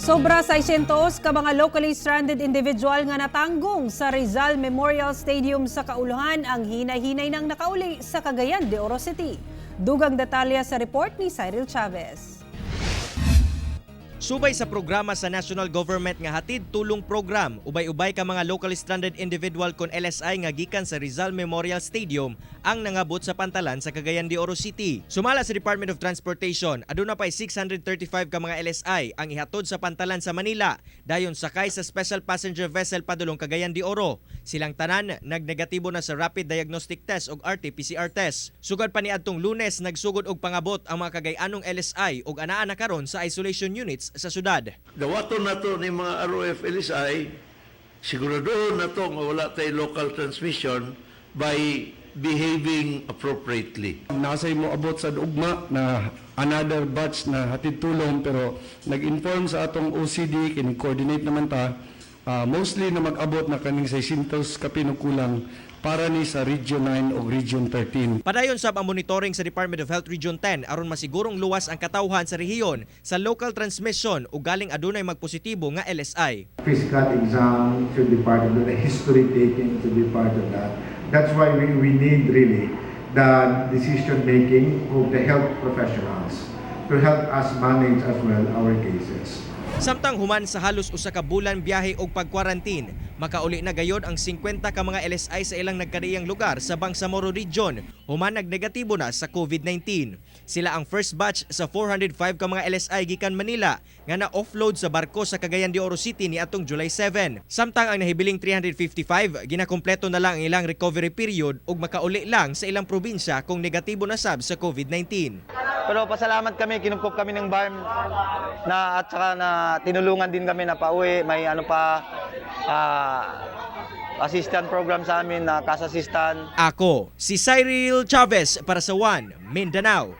Sobra 600 ka mga locally stranded individual nga natanggong sa Rizal Memorial Stadium sa Kauluhan ang hinay-hinay nang nakauli sa Cagayan de Oro City. Dugang detalye sa report ni Cyril Chavez. Subay sa programa sa national government nga Hatid Tulong Program, ubay-ubay ka mga locally stranded individual kon LSI nga gikan sa Rizal Memorial Stadium ang nangabot sa pantalan sa Cagayan de Oro City. Sumala sa Department of Transportation, aduna pay 635 ka mga LSI ang ihatod sa pantalan sa Manila dayon sakay sa special passenger vessel padulong Cagayan de Oro. Silang tanan nagnegatibo na sa rapid diagnostic test og RT-PCR test. Sugad pa niadtong Lunes, nagsugod og pangabot ang mga Cagayanong LSI ug anaa na karon sa isolation units sa syudad. Dawaton nato ni mga ROF LSI, siguraduhon nato nga wala tay local transmission by behaving appropriately. Naa say moabot sa ugma na another batch na Hatid Tulong, pero nag-inform sa atong OCD, kini-coordinate naman ta, mostly na mag-abot na kaning 600 kapin og kulang para ni sa Region 9 o Region 13. Padayon sab ang monitoring sa Department of Health Region 10 aron masigurong luwas ang katawhan sa rehiyon sa local transmission ug galing adunay magpositibo nga LSI. Physical exam should be part of that. The history taking should be part of that. That's why we need really the decision making of the health professionals to help us manage as well our cases. Samtang human sa halos 1 ka bulan biyahe og pagkwarantin, makauli na gayod ang 50 ka mga LSI sa ilang nagkadaiyang lugar sa Bangsamoro Region human nagnegatibo na sa COVID-19. Sila ang first batch sa 405 ka mga LSI gikan Manila nga na-offload sa barko sa Cagayan de Oro City niadtong July 7. Samtang ang nahibiling 355, ginakumpleto na lang ang ilang recovery period ug makauli lang sa ilang probinsya kung negatibo na sab sa COVID-19. Pero pasalamat kami, kinupkop kami ng BARMM na at saka na tinulungan din kami na pauwi. May ano pa, assistant program sa amin na cash assistant. Ako, si Cyril Chavez para sa One Mindanao.